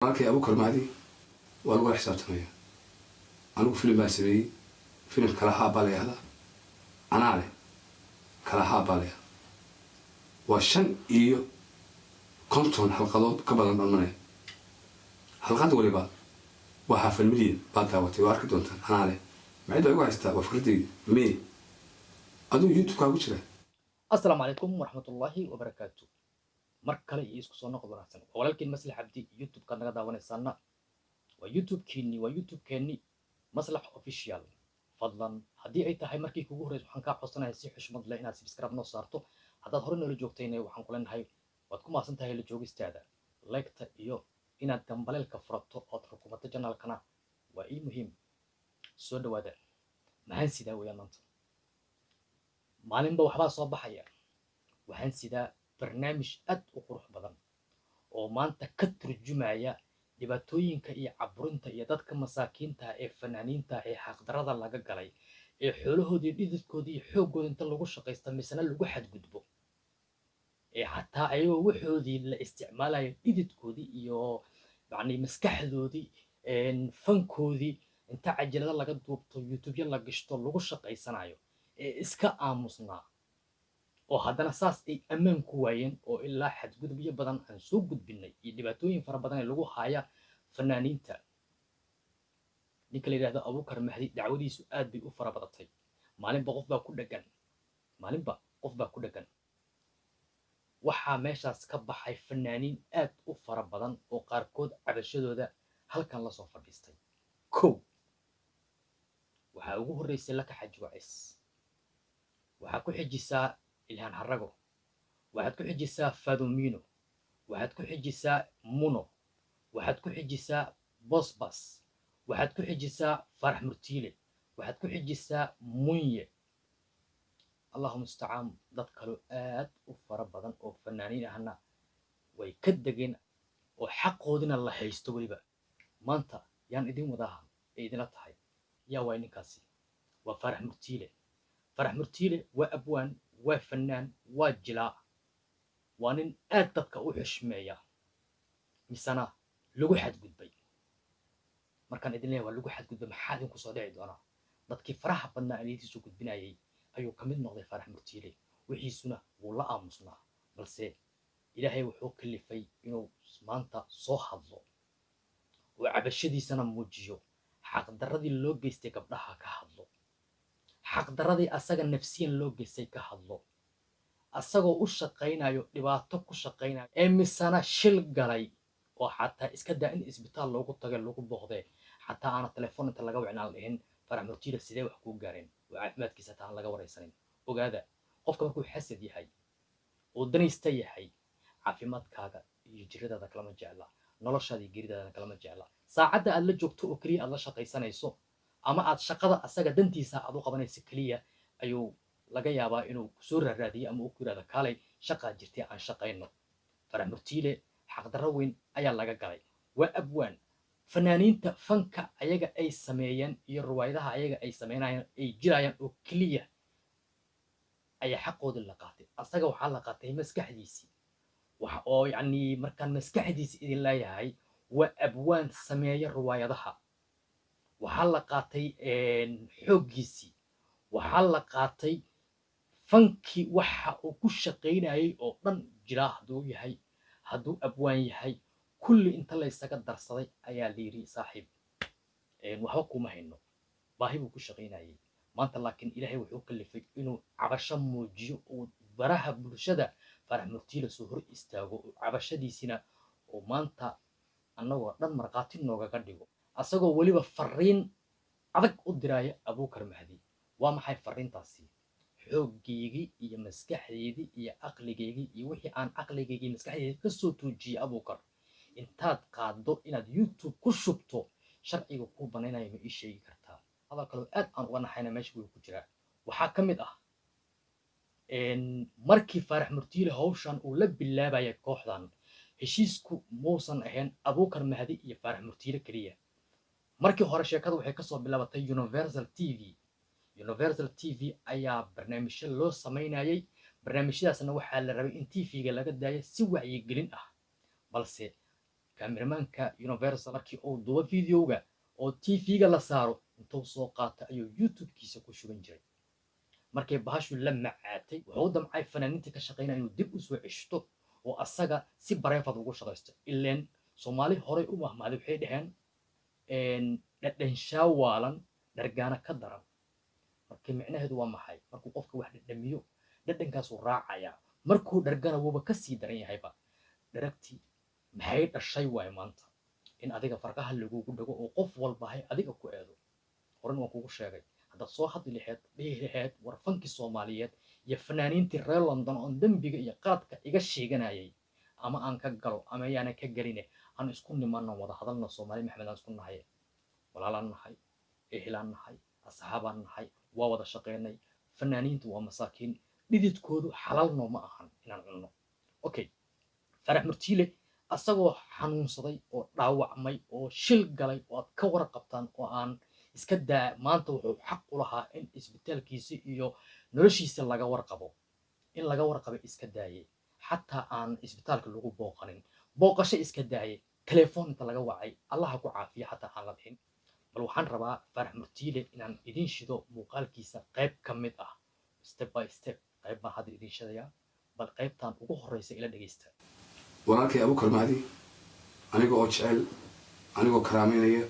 Walaalkay Abuukar Mahdi waa lagula xisaabtamaya. Anigu filim baan sameeyey, filim Kalahaa baa la yahdaa, anaa leh. Kalahaa baa la yahdaa, waa 55 xalqadood ka badan dhammanaya. Xalqad waliba waa half a million baad daawatay, waa arki doontaan. Anaa leh, maxay baa igu haystaa? Waa fikradayda me aduu YouTube-kaa ku jira. Asalaamu calaykum waraxmatullaahi wabarakaatu. Mar kale iyo isku soo noqod wanaagsan. Waa walaalkiin Maslax Cabdi. YouTube-kaad naga daawanaysaana waa YouTube-kiinni, waa YouTube-keenni, Maslax Official. Fadlan, haddii ay tahay markii kugu horreysa, waxaan kaa codsanaya si xushmad leh inaad subscribe noo saarto. Haddaad hore noola joogtayna, waxaan ku leenahay waad ku mahadsan tahay la joogistaada. Like-ta iyo inaad gambaleelka furato ood rukumato channel-kana waa ii muhiim. Soo dhawaada. Maxaan sidaa weeyaan maanta? Maalinba waxbaa soo baxaya. Waxaan sidaa barnaamij aad u qurux badan oo maanta ka turjumaya dhibaatooyinka iyo caburinta iyo dadka masaakiinta ee fanaaniinta ee xaqdarada laga galay, ee xoolahoodii, dhididkoodii iyo xooggooda inta lagu shaqaysta misena lagu xadgudbo, ee xataa ayagoo waxoodii la isticmaalayo, dhididkoodii iyo yacni maskaxdoodii, fankoodii inta cajalada laga duubto, YouTube la gashto, lagu shaqaysanayo, ee iska aamusnaa oo haddana saas ay ammaan ku waayeen, oo ilaa xadgudubyo badan aan soo gudbinay iyo dhibaatooyin fara badan ee lagu haya fanaaniinta. Ninka la yidhahdo Abuukar Mahdi dacwadiisu aad bay u fara badatay. Maalinba qof baa ku dheggan, maalinba qof baa ku dheggan. Waxaa meeshaas ka baxay fanaaniin aad u fara badan oo qaarkood cabashadooda halkan lasoo fadhiistay. Kow, waxaa ugu horreysay Laka Xaji Wacis, waxaa ku xijisaa Ilhaan Harago, waxaad ku xijisaa Fadumino, waxaad ku xijisaa Muno, waxaad ku xijisaa Bosbas, waxaad ku xijisaa Farax Murtiile, waxaad ku xijisaa Munye. Allahu mustacaan. Dad kaloo aad u fara badan oo fanaaniin ahna way ka degeen oo xaqoodina la haysto weliba. Maanta yaan idin wadaa ee idinla tahay? Yaa waay ninkaasi? Waa Farax Murtiile. Farax Murtiile waa abwaan, waa fanaan, waa jilaa, waa nin aad dadka u xushmeeya, misena lagu xadgudbay. Markaan idin leeyahay waa lagu xadgudbay, maxaa idinku soo dhici doonaa? Dadkii faraha badnaa aan idiin soo gudbinayay ayuu ka mid noqday Farax Murtiile. Wixiisuna wuu la aamusnaa, balse Ilaahay wuxuu kalifay inuu maanta soo hadlo oo cabashadiisana muujiyo, xaqdarradii loo geystay gabdhaha ka hadlo, xaqdarradii asaga nafsiyan loo geystay ka hadlo, asagoo u shaqaynayo, dhibaato ku shaqaynayo, ee misana shil galay, oo xataa iska daa in isbitaal loogu tagay, lagu booqdee, xataa aana telefoon inta laga wicin aan dhihin "Farax Murtiile, sidee wax kuu gaareen?" oo caafimaadkiisa hataa aan laga waraysanin. Ogaada, qofka markuu xasad yahay oo danaysta yahay, caafimaadkaaga iyo jiradaada kalama jecla, noloshaada iyo geeridaada kalama jecla. Saacadda aad la joogto oo keliya aad la shaqaysanayso ama aad shaqada asaga dantiisa aad u qabanayso keliya ayuu laga yaabaa inuu kusoo raaraadiyo ama uu ku yidhahdo "Kaalay, shaqaa jirtay, aan shaqayno." Farax Murtiile xaqdarro weyn ayaa laga galay. Waa abwaan. Fanaaniinta fanka ayaga ay sameeyeen iyo riwaayadaha ayaga ay sameynayaan, ay jirayaan oo keliya ayaa xaqoodii la qaatay. Asaga waxaa la qaatay maskaxdiisii. Waxa oo yacni markaan maskaxdiisi idin leeyahay, waa abwaan sameeya riwaayadaha. Waxaa la qaatay xooggiisii, waxaa la qaatay fankii waxa uu ku shaqaynayay oo dhan. Jiraa hadduu yahay, hadduu abwaan yahay, kulli inta laysaga darsaday ayaa la yidhi "Saaxiib, waxba kuma hayno." Baahi buu ku shaqaynayay maanta, laakiin Ilaahay wuxuu kalifay inuu cabasho muujiyo, uu baraha bulshada Farax Murtiila soo hor istaago, oo cabashadiisina uu maanta annagoo dhan markhaati noogaga dhigo, asagoo weliba fariin adag u diraya Abuukar Mahdi. Waa maxay fariintaasi? Xooggeygii iyo maskaxdeydii iyo caqligeygii iyo wixii aan caqligeygii maskaxdeyda ka soo tuujiyey, Abuukar, intaad qaaddo inaad YouTube ku shubto, sharciga kuu banaynaya ma ii sheegi kartaa? Hadal kaloo aad aan uga naxayna meesha wuu ku jiraa. Waxaa ka mid ah markii Faarax Murtiile hawshan uu la bilaabaya kooxdan, heshiisku muusan ahayn Abuukar Mahdi iyo Faarax Murtiile keliya. Markii hore sheekada waxay kasoo bilaabatay Universal TV. Universal TV ayaa barnaamijyo loo samaynayay. Barnaamijyadaasna waxaa la rabay in TV-ga laga daayo si wacyigelin ah, balse Cameramanka Universal markii uu duubo videoga oo TV-ga la saaro, intuu soo qaata ayuu YouTube-kiisa ku shuban jiray. Markay bahashu la macaatay, wuxuu damcay fanaaniinta ka shaqaynaya inuu dib u soo ceshto oo asaga si private ugu shaqaysto. Ileen Soomaali horay u mahmaaday, waxay dhaheen, "Dhadhanshaa waalan dhargaana ka daran." Marka micnaheedu waa maxay? Markuu qofka wax dhadhamiyo, dhadhankaasuu raacayaa. Markuu dhargana, wuuba kasii daran yahayba. Dharagtii maxay dhashay waay maanta in adiga farqaha lagugu dhago oo qof walba hay adiga ku eedo. Horan waan kugu sheegay, haddaad soo hadli laheed, dhihi laheed, "War fankii Soomaaliyeed iyo fanaaniintii reer London oon dembiga iyo qaadka iga sheeganayay, ama aan ka galo ama yaanan ka geline, aan isku nimanno, wada hadalno. Soomaali Maxamed aan isku nahay, walaalaan nahay, ehelaan nahay, asxaabaan nahay, waa wada shaqeynay. Fanaaniintu waa masaakiin, dhididkoodu xalaal nooma ahan inaan cunno." Okay, Farax Murtiile asagoo xanuunsaday oo dhaawacmay oo shil galay oo aad ka warqabtaan oo aan iska daa, maanta wuxuu xaq u lahaa in isbitaalkiisa iyo noloshiisa laga warqabo. In laga warqabo iska daayay, xataa aan isbitaalka lagu booqanin, booqasho iska daayay, telefoon inta laga wacay "Allaha ku caafiya" xataa aan la dhihin. Bal waxaan rabaa Farax Murtiile inaan idin shido muuqaalkiisa qayb ka mid ah, step by step. Qayb baan hadda idin shidayaa, bal qaybtan ugu horeysa ila dhegeysta. Walaalkay Abukar Mahdi, aniga oo jecel, anigoo karaameynaya,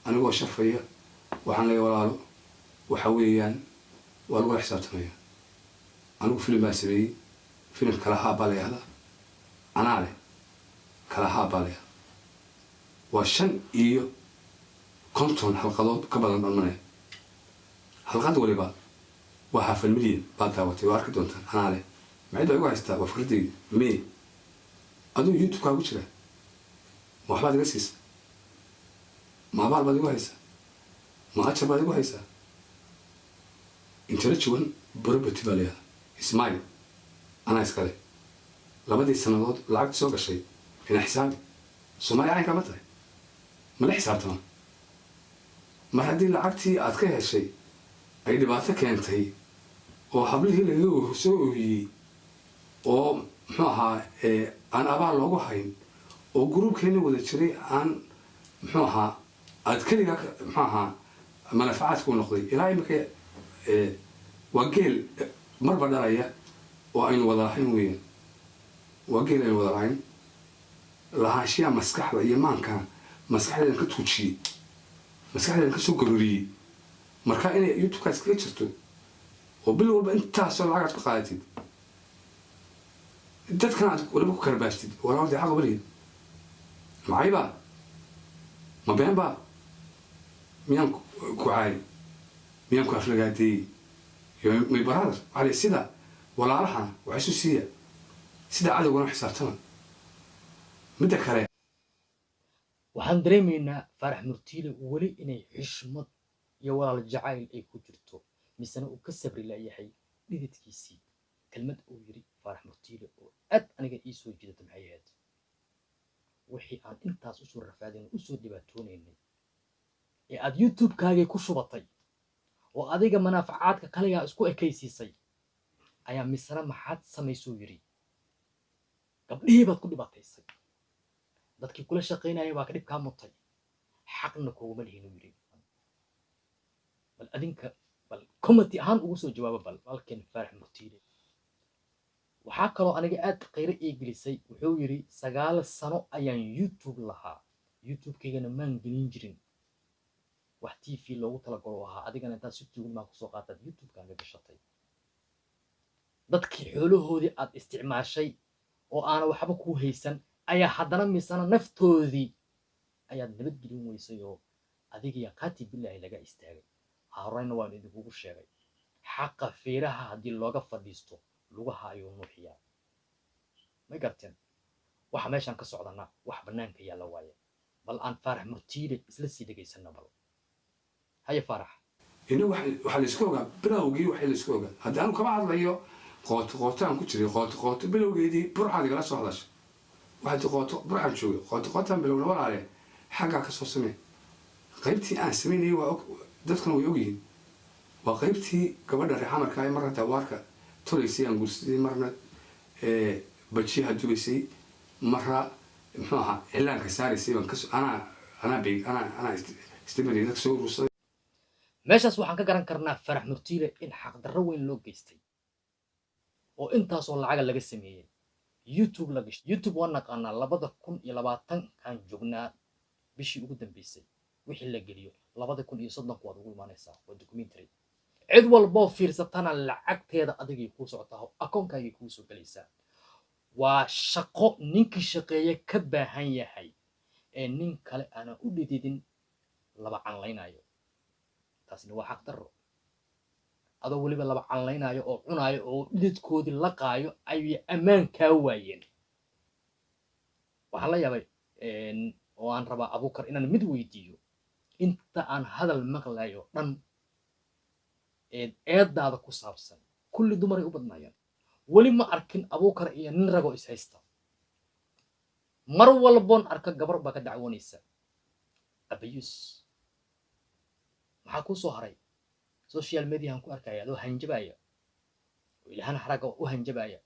anigoo sharfaya, waxaan leeyahay, walaalo, waxa weeyaan waa lagula xisaabtamaya. Anigu filim baan sameeyey, filim Kalahaa baa la yahdaa, anaa leh. Kalahaa baa la yahdaa, waa 55 xalqadood ka badan baan manaya. Xalqad waliba waa half a million baad daawatay, waa arki doontaan. Anaa leh, maxay baa igu haystaa? Waa fikradayda. Me aduu YouTube-kaa ku jira, ma waxbaad iga siisa? Ma abaal baad igu haysaa? Ma ajar baad igu haysaa? Intellectual property baa layahdaa, ismail anaa iskale. 2dii sannadood lacagta soo gashay ina xisaabi. Soomaaliya caynkaa ma tahay? Ma la xisaabtama? Mar haddii lacagtii aad ka heshay ay dhibaato keentay oo hablihii lagaga soo ooyiyey oo muxuu ahaa aan abaal loogu hayn oo gruubkeena wada jiray aan muxuu ahaa aad keligaa muxuu ahaa manafacaadku noqday ilaa imika, waa geel marba dhalaya oo aynu wada lahayn weeyaan. Waa geel aynu wada lahayn. Lahaanshiyaa maskaxda iyo maankana maskaxdeedan ka tuujiyey, maskaxdeedan ka soo garoriyey. Marka inay YouTube-kaas kaga jirto oo bil walba intaasoo lacag aad ku qaadatid, dadkana aad waliba ku karbaashtid, walaa dee xaq uma lihid. Macayba ma been ba? Miyaan ku caayi? Miyaan ku aflagaadeeyey? My brother, waxaa la sida walaalahana wax isu siiya, sida cadowgana xisaabtama. Midda kale, Waxaan dareemaynaa Faarax Murtiile weli inay xishmad iyo walaal jacayl ay ku jirto, misena uu ka sabri layahay dhididkiisii. Kelmad uu yiri Faarax Murtiile oo aad aniga ii soo jiidata maxay ahayd? "Wixii aan intaas usoo rafaadaynay, usoo dhibaatoonaynay ee aad YouTube-kaagii ku shubatay oo adiga manaafacaadka kaligaa isku ekaysiisay ayaa misena maxaad samaysuu?" yidhi. "Gabdhihii baad ku dhibaataysay, dadkii kula shaqaynaya baa ka dhib kaa mutay, xaqna kuguma lihin," uu yidhi. Bal adinka bal comment ahaan ugu soo jawaaba bal walaalkeen Faarax Murtiile. Waxaa kaloo aniga aad khayro ii gelisay, wuxuu yidhi, "9 sano ayaan YouTube lahaa, YouTube-kaygana maan gelin jirin, wax TV loogu talagalo ahaa. Adigana intaad si tuugin maa kusoo qaataad YouTube-kaaga gashatay. Dadkii xoolahoodii aad isticmaashay oo aana waxba kuu haysan ayaa haddana misana naftoodii ayaad nabadgelin weysay oo adigiya qaati bilaahi laga istaagay." Horeyna waan idinkugu sheegay, xaqa feeraha haddii looga fadhiisto, lugaha ayuu nuuxiyaa. May garteen? Waxa meeshaan ka socdana wax bannaanka yaalla waaye. Bal aan Faarax Murtiile isla sii dhegaysana. Bal haye, Faarax. Ina waxaa la isku ogaa bilowgii, waxaa la isku ogaa. Haddii anu kama hadlayo qooto qootaan ku jiray, qooto qooto bilowgeedii Burcaad igala soo hadashay, waxaad ti qooto Burcaan joogay, qooto qootaan bilowna. Walaale, xaggaa ka soo samee. Qaybtii aan samaynayay waa og, dadkuna way ogyihiin. Waa qaybtii gabadha reexamarka ee marna dawaarka tolaysay aan guursaday, marna bajiyaha dubaysay, marra Muxuu ahaa, cilaanka saaraysay baan kasoo anaa anaa anaa anaa istabadii dadka soo urursaday. Meeshaas waxaan ka garan karnaa Farax Murtiile in xaqdarro weyn loo geystay oo intaasoo lacaga laga sameeyey, YouTube la gashay. YouTube waa naqaanaa, 2020-kan joognaa, bishii ugu dambeysay wixii la geliyo 2030-ku waad ugu imaanaysaa. Waa documentary, cid walboo fiirsatana lacagteeda adigay kuu socotaa, akoonkaagay kuu soo gelaysaa. Waa shaqo ninkii shaqeeye ka baahan yahay ee nin kale aanan u dhididin laba canlaynayo. Taasina waa xaq darro. Adoo weliba laba canlaynayo oo cunaayo oo dhididkoodii laqaayo ayay ammaan kaa waayeen. Waxaan la yaabay oo aan rabaa Abuukar inaan mid weydiiyo. Inta aan hadal maqlayo dhan ee eedaada ku saabsan, kulli dumaray u badnaayeen. Weli ma arkin Abuukar iyo nin ragoo is haysta. Mar walboon arka, gabar baa ka dacwoonaysa abayus. Maxaa kuu soo haray? Social mediahan ku arkaya adoo hanjabaya oo Ilhaan Xaraga u hanjabaya.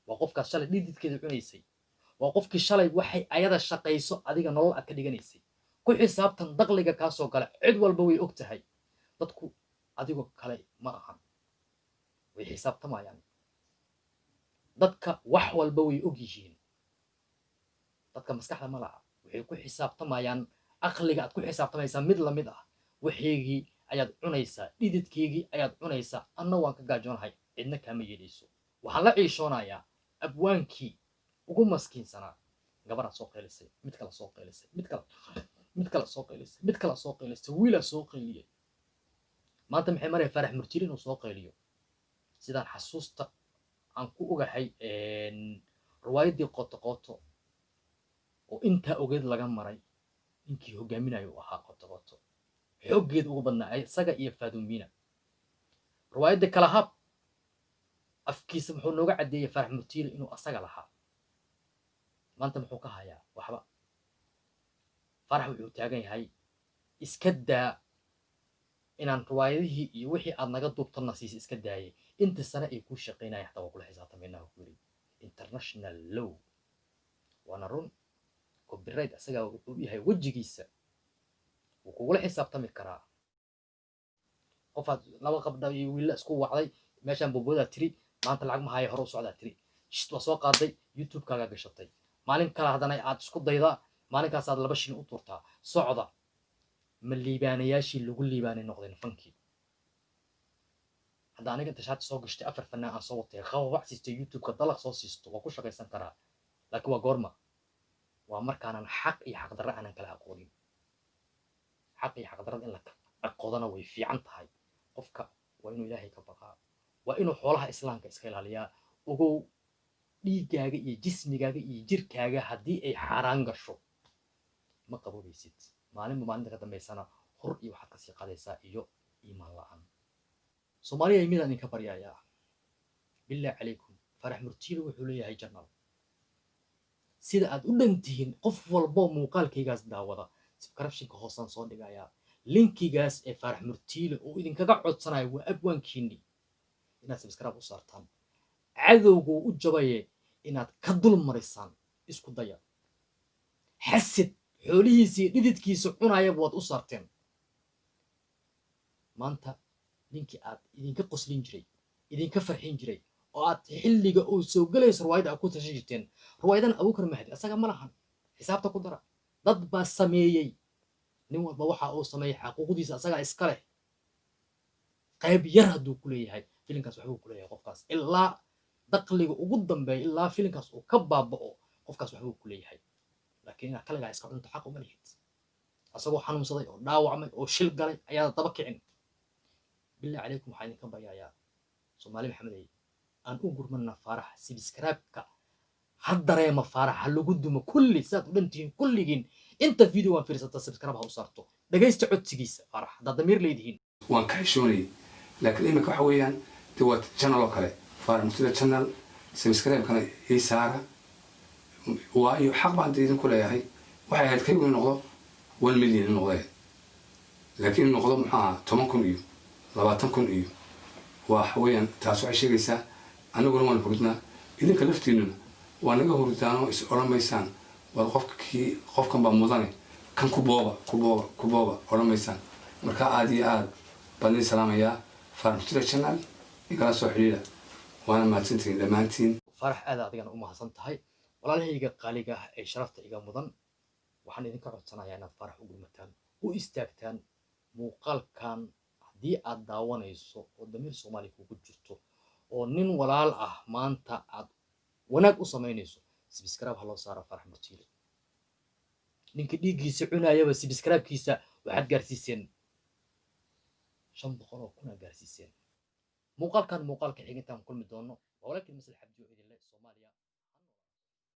Waa qofkaas shalay dhididkeeda cunaysay, waa qofkii shalay waxay ayada shaqayso adiga nolol aad ka dhiganaysay. Ku xisaabtan daqliga kaa soo gala. Cid walba way og tahay, dadku adigoo kale ma ahan, way xisaabtamayaan. Dadka wax walba way og yihiin. Dadka maskaxda ma laha, waxay ku xisaabtamayaan aqliga aad ku xisaabtamaysaa mid lamid ah. Waxaygii ayaad cunaysaa, dhididkeygii ayaad cunaysaa, anna waan ka gaajoonahay. Cidna kaama yeelayso. Waxaan la ciishoonayaa abwaankii ugu maskiinsanaa. Gabaraad soo qaylisay, mid kale soo qaylisay, mid kale soo qaylisay, mid kale soo qaylisay, wiilaa soo qayliyay. Maanta maxay maraya Faarax Murjili inuu soo qayliyo? Sidaan xasuusta aan ku ogahay, riwaayaddii Qoto Qoto oo intaa ogeed laga maray, ninkii hogaaminayo uu ahaa Qoto Qoto, xooggeeda ugu badnaa isaga iyo Faadumiina. Riwaayadda kala hab afkiisa muxuu nooga caddeeyey Faarax Murtiile inuu asaga lahaa. Maanta muxuu ka hayaa? Waxba. Faarax wuxuu taagan yahay, iska daa inaan riwaayadihii iyo wixii aad naga duubtana siisa, iska daayay. Inta sane ay kuu shaqaynaya xataa waa kula xisaabtamaynaa, ku yiri international law. Waana run, copyright asagaa wuxuu u yahay wejigiisa, wuu kugula xisaabtami karaa. Qofaad laba qabdha iyo wiilla isku wacday, meeshaan booboodaa tiri, maanta lacag ma haya, hore u socdaa tiri, shit, waa soo qaaday, YouTube-kaagaa gashatay. Maalin kale haddana aad isku daydaa, maalinkaasaad 2 shilin u tuurtaa. Socda ma liibaanayaashii lagu liibaanay noqdeen fankii? Hadda aniga inta shaati soo gashtay, afar fanaan aan soo watay, qababac siistay, YouTube-ka dalaq soo siisto, waa ku shaqaysan karaa. Laakiin waa goorma? Waa markaanan xaq iyo xaqdarre aanan kala aqoonin. Xaq iyo xaqdarrada in la aqoodana way fiican tahay. Qofka waa inuu Ilaahay ka baqaa, waa inuu xoolaha Islaamka iska ilaaliyaa. Ogow, dhiiggaaga iyo jismigaaga iyo jirkaaga haddii ay xaaraan gasho, ma qaboobaysid. Maalinba maalinta ka dambaysana hur iyo waxaad kasii qadaysaa iyo iimaan la-aan. Soomaaliya, midaan idinka baryayaa, billah calaykum, Farax Murtiile wuxuu leeyahay channel. Sida aad u dhan tihiin, qof walbo muuqaalkaygaas daawada, subscriptionka hoosaan soo dhigayaa linkigaas ee Faarax Murtiile oo idinkaga codsanayo. Waa abwaankiinni, inaad subscribe u saartaan. Cadowgu u jabaye inaad ka dul marisaan isku daya. Xasid xoolihiisa iyo dhididkiisa cunayaba waad u saarteen. Maanta ninkii aad idinka qoslin jiray, idinka farxin jiray, oo aad xilliga uu soo gelayso riwaayadda aad ku tashan jirteen, riwaayadan Abuukar Mahdi asaga ma lahan. Xisaabta ku dara, dad baa sameeyey. Nin walba waxa uu sameeyey xaquuqdiisa asagaa iska leh. Qayb yar hadduu ku leeyahay filinkaas, waxbuu ku leeyahay qofkaas ilaa daqliga ugu dambeeya, ilaa filinkaas uu ka baaba'o, qofkaas waxbuu ku leeyahay. Laakiin inaad kaligaa iska cunto xaq uma lihid. Asagoo xanuunsaday oo dhaawacmay oo shil galay ayaad daba kicin. Billah calaykum, waxaa idinka baryayaa, Soomaali Maxamedey, aan u gurmana Faarax. Subscribe-ka ha dareema Faarax, ha lagu dumo kulli sidaad u dhantihiin. Kulligiin inta video waan fiirsata, subscribe ha u saarto. Dhegaysta codsigiisa Faarax haddaad damiir leedihiin. Waan ka xishoonayay, laakiin imika waxa weeyaan de waa channel oo kale, Faarax Murtile channel, subscribe-kana ii saara, waayo xaq baan de idinku leeyahay. Waxay ahayd kaygu inuu noqdo 1 million in noqdee, laakiin in noqdo muxuu ahaa 10,000 iyo 20,000 iyo waxa weeyaan. Taas waxay sheegaysaa anaguna waan hurdnaa, idinka laftiinuna waa naga hurdaanoo is odhan maysaan. Waad qofkii, qofkan baa mudane, kan ku booba, ku booba, ku booba odhan maysaan. Marka aada iyo aad baan idin salaamayaa. Faarax Channel igala soo xidhiidha, waana mahadsantihiin dhammaantiin. Faarax, aad adigana u mahadsan tahay. Walaalahayga qaaliga ah ee sharafta iga mudan, waxaan idinka codsanayaa inaad Faarax u gurmataan, u istaagtaan. Muuqaalkan haddii aad daawanayso oo damiir Soomaaliya kugu jirto oo nin walaal ah maanta aad wanaag u samaynayso, subscribe ha loo saaro Faarax Murtiile. Ninka dhiiggiisa cunayaba subscribe-kiisa waxaad gaarsiiseen 500,000 aa gaarsiiseen. Muuqaalkan muuqaalka xigintaan kulmi doono, waa walaalkiin Masal Xabdi oo idinle Soomaaliya.